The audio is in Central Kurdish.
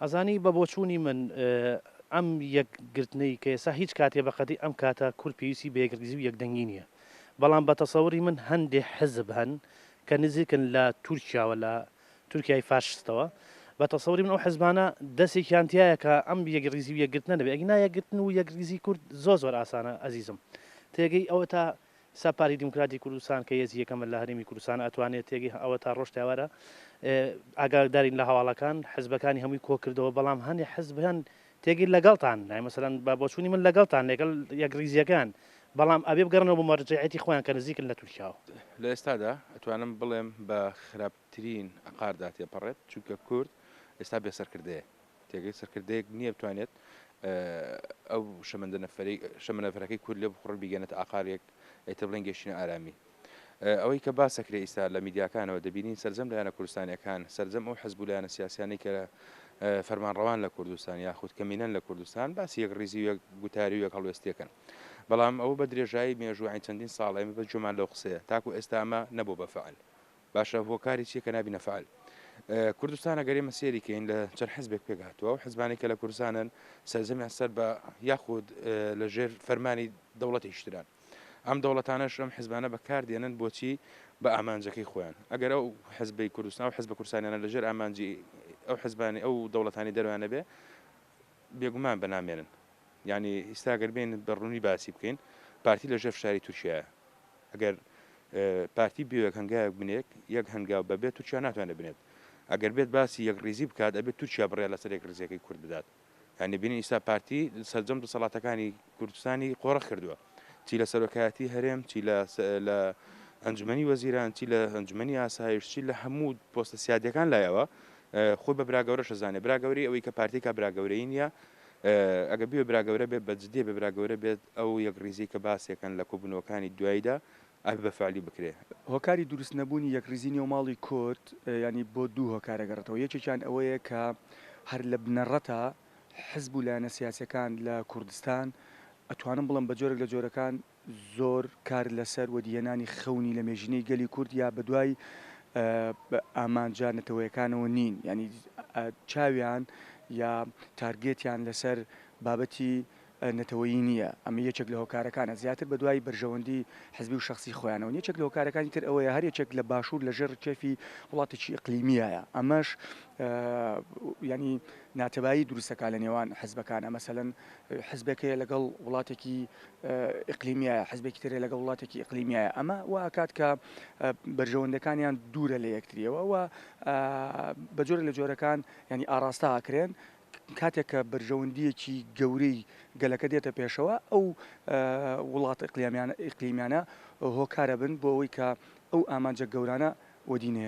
ئەزانی بە بۆچوونی من ئەم یەکگرتنەی کە ئێستا هیچ کاتێ بە قەدی ئەم کاتە کورد پێویستی بە یەکڕیزی و یەکدەنگی نییە بەڵام بە تەسەوری من هەندێ حزب هەن کە نزیکن لە تورکیاوە لە تورکیای فاشستەوە بە تەسەوری من ئەو حزبانە دەسێکیان تایە کە ئەم یەکڕیزی و یەکگرتنە نەبێ ئەگینا یەکگرتن و یەکڕیزی کورد زۆر زۆر ئاسانە ئەزیزم تێگەی ئەوە تا سا پارتی دیموکراتی کوردستان کە هێزی یەکەمە لە هەرێمی کوردستان ئەتوانێت تێگەی ئەوە تا ڕۆژ تاوارە ئاگادارین لە هەواڵەکان حزبەکانی هەمووی کۆکردەوە بەڵام هەنێ حزب هەن تێگەی لەگەڵتان نای مەسەلەن بە بۆچوونی من لەگەڵتان لەگەڵ یەکڕیزیەکان بەڵام ئەبێ بگەڕنەوە بۆ مەرجەعیەتی خۆیان کە نزیکن لە تورکیاوە. لە ئێستادا ئەتوانم بڵێم بە خراپترین ئەقاردا تێپەڕێت چونکە کورد ئێستا بێ سەرکردەیە تێگەی سەرکردەیەک نییە بتوانێت ئەو شەمەندەنەفەرەی شەمەنەفەرەکەی کورد لێ بخوڕن بیگەنێتە ئاقارێک ئیتر بڵێن گەشتینە ئارامی. ئەوەی کە باس ئەکرێ ئیستا لە میدیاکانەوە دەبینین سەرجەم لایەنە کوردستانیەکان سەرجەم ئەو حزب و لایەنە سیاسیانەی کە فەرمانڕەوان لە کوردستان یاخود کەمینەن لە کوردستان باسی یەک ڕیزی و یەک گوتاری و یەک هەڵوێستیەکەن بەڵام ئەوە بە درێژایی مێژوو عین چەندین ساڵ ئێمە بە گوێمان لەو قسەیە تاکو ئێستا ئەمە نەبوو بە فعل باشە هۆکاری چیە کە نابینە فعل؟ کوردستان ئەگەر ئێمە سێری کەین لە چەند حزبێک پێک هاتووە و حزبانێک کە لە کوردستانن سەرجەمیان سەر بە یاخود لە ژێر فەرمانی دەوڵەتێکی تران ئەم دەوڵەتانەش ئەم حزبانە بەکار دێنن بۆچی بە ئامانجەکەی خۆیان ئەگەر ئەو حزبەی کوردستان و حزبە کوردستانیانە لە ژێر ئامانجی ئەو حزبانی ئەو دەوڵەتانی دەروان نەبێ بێگومان بە نامێنن یعنی ئیستا گەر بێن بە ڕوونی باسی بکەین پارتی لە ژێر فشاری تورکیایە ئەگەر پارتی بێ یەک هەنگاوێک بنێت یەک هەنگاو بەبێ تورکیا ناتوانێت بنێت ئەگەر بێت باسی یەک ڕیزی بکات ئەبێت تورکیا بڕیار لەسەر یەک ڕیزیەکەی کورد بدات یانی بینین ئیستا پارتی سەرجەم دەسەڵاتەکانی کوردستانی قۆرخ کردووە چی لە سەرۆکایەتی هەرێم چی لە لە ئەنجومەنی وەزیران چی لە ئەنجومەنی ئاسایش چی لە هەموو پۆستە سیادیەکان لایەوە خۆی بە براگەورەش ئەزانێ براگەورەی ئەوەی کە پارتی کا براگەورەی نییە ئەگە بێ براگەورە بێت بە جدێ بێ براگەورە بێت ئەو یەک ڕیزی کە باسێکەن لە کۆبوونەوەکانی دواییدا ئەبێ بە فعلی بکرێ. هۆکاری دروست نەبوونی یەکڕیزی نێو ماڵی کورد یانی بۆ دوو هۆکار ئەگەڕێتەوە، یەکێکیان ئەوەیە کە هەر لە بنەڕەتا حزب و لایەنە سیاسیەکان لە کوردستان ئەتوانم بڵێم بە جۆرێک لە جۆرەکان زۆر کار لەسەر وەدیهێنانی خەونی لەمێژینەی گەلی کورد یا بەدوای ئامانجە نەتەوەیەکانەوە نین یانی چاویان یا تارگێتیان لەسەر بابەتی نەتەوەیی نییە، ئەمە یەکێک لە هۆکارەکانە، زیاتر بەدوای بەرژەوەندی حزبی و شەخسی خۆیانەوەن، یەکێک لە هۆکارەکانی تر ئەوەیە هەر یەکێک لە باشوور لە ژێر ڕکێفی وڵاتێکی ئیقلیمیایە، ئەمەش یانی ناتەبایی دروست دەکات لە نێوان حزبەکانە، مەسەلەن حزبێک هەیە لەگەڵ وڵاتێکی ئیقلیمیایە، حزبێکی تر هەیە لەگەڵ وڵاتێکی ئیقلیمیایە، ئەمە وا ئەکات کە بەرژەوەندەکانیان دوورە لە یەکتریەوە و بە جۆرێک لە جۆرەکان یانی ئاڕاستە ئەکرێن کاتێک کە بەرژەوەندییەکی گەورەی گەلەکە دێتە پێشەوە، ئەو وڵاتە ئیقلیمیانە هۆکارەبن بۆ ئەوەی کە ئەو ئامانجە گەورانە وەدی نەیەن.